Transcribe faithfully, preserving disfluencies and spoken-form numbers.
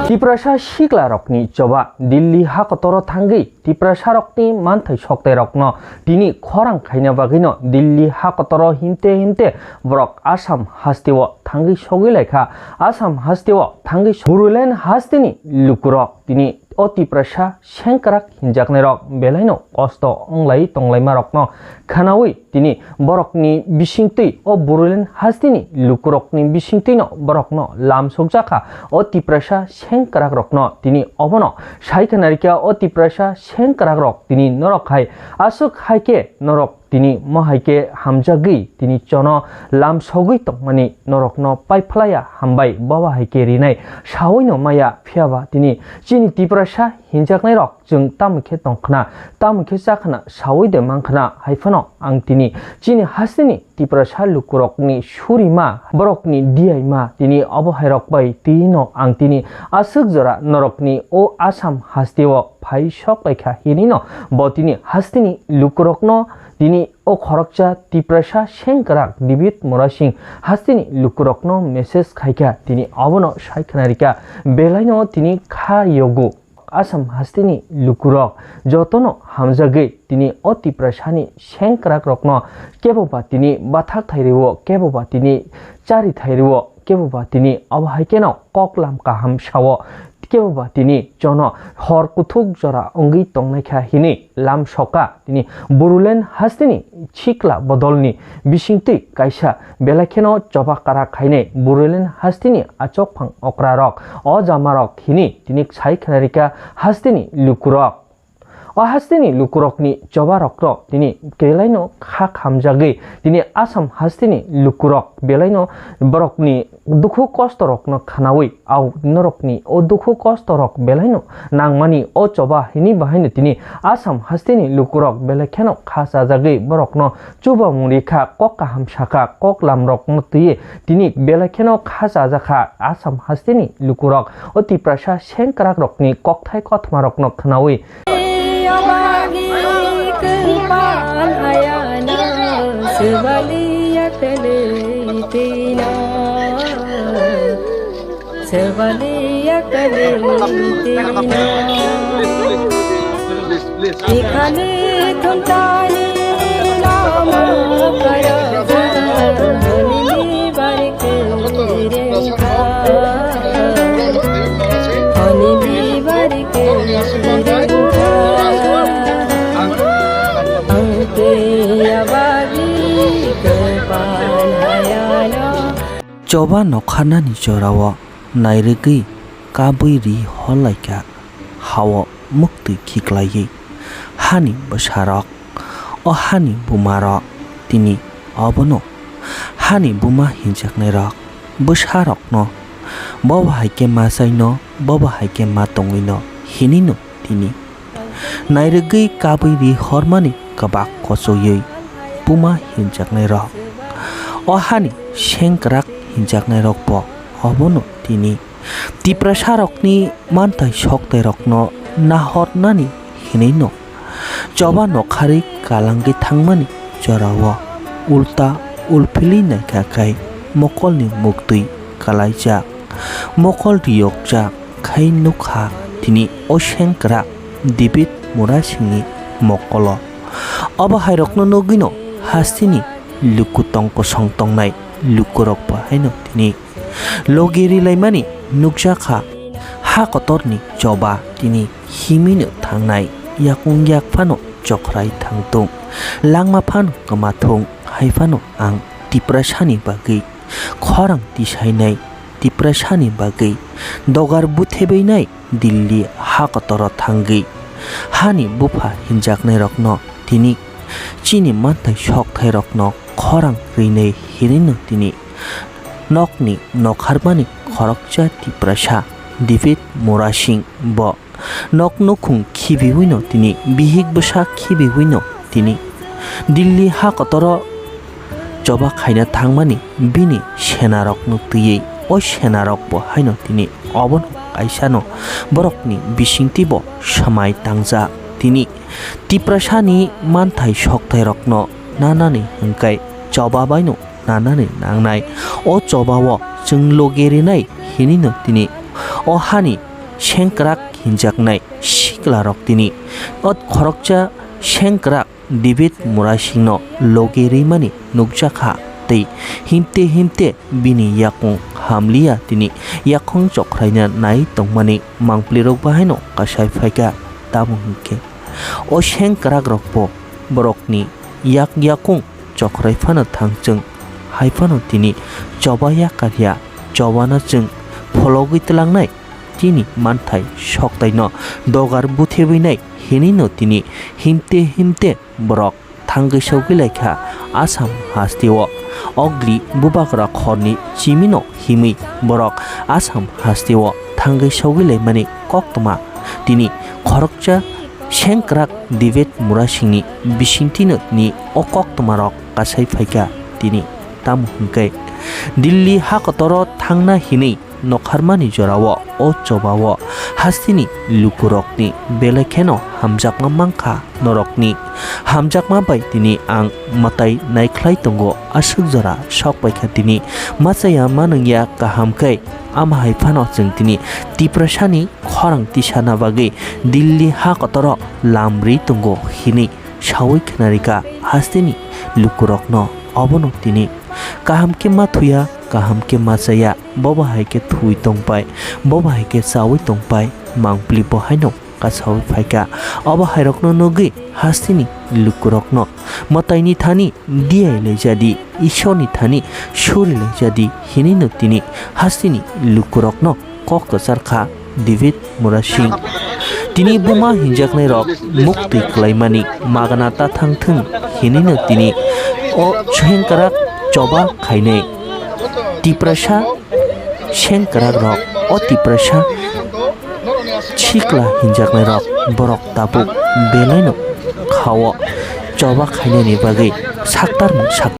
Tiprasa siklarokni choba Delhi hakotoro thangwi Tiprasarokni manthai soktairokno tini khorang khaina bagwino Delhi hakotoro himte himte borok Assam hasteo thangwi sogwi laikha. Assam hasteo thangwi so-, Bodoland hasteni lukurok tini o Tiprasa sengkrak hinjaknairok belaino kosto wnglai tonglaimarokno khwnawi tini borokni bisingtwi o Bodoland hasteni lukurokni bisingtwino borokno lamsokjakha o Tiprasa sengkrakrokno tini obono sai khwnarikha o Tiprasa sengkrakrok tini norok hai aswk hai khe norok tini mo hai khe hamjagwi tini chono lamsogwi tongmani norokno paiphlaiya hambai bobo hai khe rinai sawino maya phiyaba tini chini Tiprasa hinjaknairok chwng tamo khe tongkhna, tamo khe chakhna, saui de mankhna, hai phano ang tini chini hasteni Tiprasa lukurokni surima, borokni diyaima tini obo hairok bai twino ang tini aswk jora norokni o Assam hasteo phai sok laikha hinino bo tini hasteni lukurokno tini o khoroksa Tiprasa sengkrak David Murasing hasteni lukurokno message khaikha tini obono sai khwnarikha belaino tini kha yogo. Assam hasteni lukurok jotono hamjagwi tini o Tiprasani sengkrakrokno kebo ba tini bathak thai rwo, kebo ba tini chari thai rwo, kebo ba tini obo hai kheno kok lam kaham sao, kebo ba tini chono hor kuthuk jora wngwi tongnaikha hinwi lam soka tini Bodoland hasteni sikla bodolni bisingtwi kaisa belai kheno choba kara khainai Bodoland hasteni achokphang okrarok, o jamarok hinwi tini sai khwnarikha hasteni lukurok. O hasteni lukurokni chobarokno tini belaino kha khamjagwi tini Assam hasteni lukurok belaino borokni dukhu kostorokno khwnawi, au norokni o dukhu kostorok belaino nangmani o choba hini bahaino tini Assam hasteni lukurok belai kheno kha chajagwi borokno chubamung rikha, kok kaham sakha, kok lamrokno twiwi tini belai kheno kha chajakha Assam hasteni lukurok o Tiprasa sengkrakrokni kokthai kothmarokno khwnawi. Choba nokharnani jorao nairwgwi kabwi ri horlaikha hao muktwi khiklaiwi hani bwsarok. O hani bumarok tini obono hani buma hinjaknairok bwsarokno bobo hai khe ma chaino, bobo hai khe ma tongwino hinwino tini nairwgwi kabwi ri hormani kwbak kochwiwi buma hinjaknairok. O hani sengkrak hinjaknairokbo obono tini Tiprasarokni manthai soktairokno nahornani hinwino choba nokharwi kalangwi thangmani jorao ulta ulphilwi naikha khai mokolni muktwi kalaijak, mokol riyokjak khai nukha tini o sengkrak David Murasingni mokolo. Obo hairokno nugwino hasteni luku tong kosong tongnai lukurok bo haino tini logi rilaimani nukjakha. Ha kotorni choba tini himino thangnai, yakung yak phano chokhrai thangtung, langma phano kwmathung hai phano ang Tiprasani bagwi khorang tisainai, Tiprasani bagwi dogar buthebeinai Delhi ha kotoro thangwi hani bupha hinjaknairokno tini chini manthai sokthairokno khorang rwinai hinwino tini nokni nokharmani khoroksa Tiprasa David Murasing bo nok nukhung khibiwino tini bihik bwsa khibiwino tini Delhi ha kotoro choba khaina thangmani bini senarokno twiwi o senarok bo haino tini obono kaisano borokni bisingtwi bo swmai tangjak. Tini Tiprasani manthai soktairokno nanani hwnkhe choba baino nanani nangnai. O chobao chwng logi rinai hinino tini o hani sengkrak hinjaknai siklarok tini o khoroksa sengkrak David Murasingno logi rimani nukjakha tei himte himte bini yakung hamliya tini yakhwng chokhraina nai tongmani mangpilirok bahaino kasai phaikha. Tamo hwnkhe o sengkrakrokbo borokni yak yakung chokhrai phano thangchwng, hai phano tini choba yakarya, chobano chwng phologwi tlangnai, chini manthai soktaino dogar buthebwinai hinino tini himte himte borok thangwi sogwi laikha Assam hasteo. Ogli bubagra khorni chimino himwi borok Assam hasteo thangwi sogwi laimani koktwma tini khoroksa sengkrak David Murasingni bisingtwino ni o koktwmarok kasai phaikha tini. Tamo hwnkhe Delhi ha kotoro thangna hinwi nokharmani jorao o chobao hasteni lukurokni belai kheno hamjakma mankha norokni. Hamjakma bai tini ang mwtai naikhlai tongo, aswk jora sok paikha tini. Machaya manwngya kaham khe ama hai phano chwng tini Tiprasani khorang tisana bagwi Delhi ha kotoro lam ri tongo hinwi saui khnarikha hasteni lukurokno. Obono tini kaham khe ma thuya, kaham khe ma chaya, bobo hai khe thui tongpai, bobo hai khe chaui tongpai, mangpili bo haino kasaui phaikha. Obo hairokno nugwi hasteni lukurokno mwtaini thani diyai laijadi, Ishorni thani suri laijadi hinwino tini hasteni lukurokno kok kwchar kha David Murasing. Tini buma hinjaknairok muktwi kwlaimani magana ta thang thung hinwino tini o sengkrak choba khainai. Tiprasa sengkrakrok, o Tiprasa sikla hinjaknairok borok tabuk belaino khao choba khainani bagwi saktarmung sak